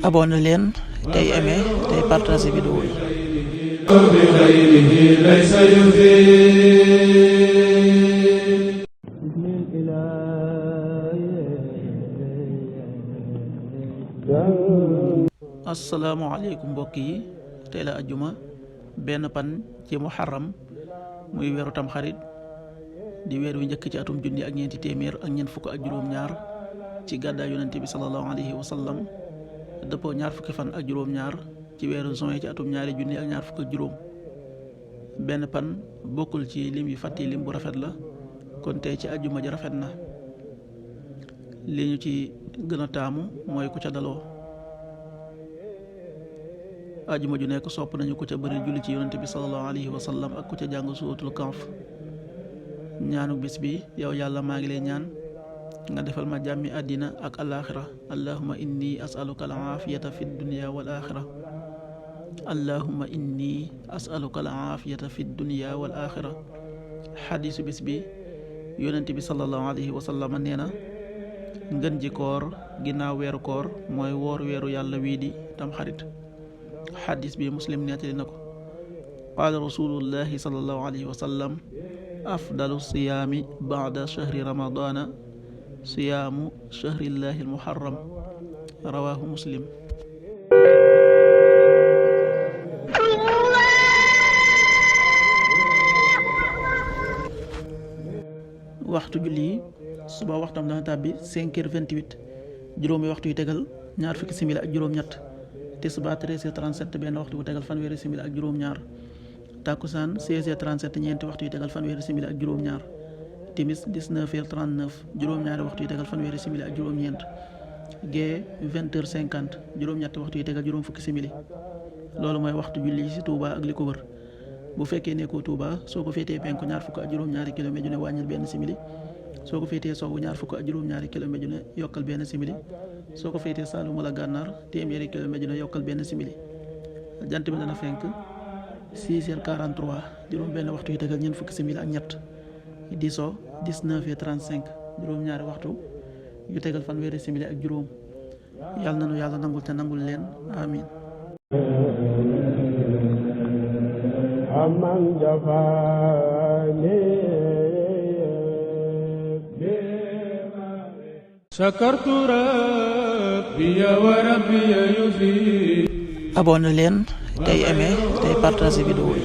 abonné leen tey aimé tey partagé vidéo yi. asalaamaaleykum mbokk yi, tey la ajjuma benn pan ci muharram muy weeru tamxarit di weer wi njëkk ci atum junni ak ñeenti téeméer ak ñeent fukk ak juróom-ñaar ci gàddaay yonente bi sallallahu alayhi wa sallam, dëppoo ñaar fukki fan ak juróom-ñaar ci weeru juin ci atum ñaari junni ak ñaar fukk ak juróom. benn pan bokkul ci lim yu fàtti lim bu rafet la, kon tey ci ajjuma ji rafet na. li ñu ci gën a taamu mooy ku ca daloo. ajjuma ju nekk sopp nañu ku ca bëri julli ci yonente bi sallallahu alayhi wa sallam ak ku ca jàng suuratul Kahf. ñaanu bis bi: yow yàlla maa ngi lay ñaan nga defal ma jàmmi àddina ak alaaxira. allahumma inni asaluka al aafiyata fi dunya wal axira. allahumma inni asaluka al aafiyata fi dunya wal axira. xadiisu bis bi: yonent bi sallallahu alayhi wa sallam nee na, ngën ji koor ginnaaw weeru koor mooy woor weeru yàlla wii di tamxarit. xadiis bi muslim nettali na ko. qaala rasulullahi sallallahu alayhi wa sallam: afdalu siyaami baada shahri ramadana siyaamu shahrillahi almuharram. rawaahu muslim. waxtu julli yi: suba waxtam dana tàbbi 5h28, juróomi waxtu yu tegal ñaar fukki simili ak juróom-ñett. tisbaar 13h37, benn waxtu bu tegal fanweeri simili ak juróom-ñaar. takkusaan 16h37, ñeenti waxtu yu tegal fanweeri simili ak juróom-ñaar. timis 19h39, juróom-ñaari waxtu yu tegal fanweeri simili ak juróom-ñeent. gee 20h50, juróom-ñetti waxtu yu tegal juróom fukki simili. loolu mooy waxtu julli ci Touba ak li ko wër. bu fekkee nekkoo Touba, soo ko féetee penku ñaar fukk ak juróom-ñaari kilomètre ju ne wàññil benn simili. soo ko féetee sowwu ñaar fukk ak juróom-ñaari kilomètre ju ne yokkal benn simili. soo ko féetee Saalum wala Gànnaar, téeméeri kilomètre ju ne yokkal benn simili. jant bi dana fenk 6h43, juróom benn waxtu yu tegal ñeent fukki simili ak ñett. di so 19h35, juróom-ñaari waxtu yu tegal fanweeri simili ak juróom. yàlla na nu yàlla nangul te nangul leen, amin. aman jafani shakartu rabbi wa rabbi yuzi. abonné leen tey aimé tey partagé vidéo yi.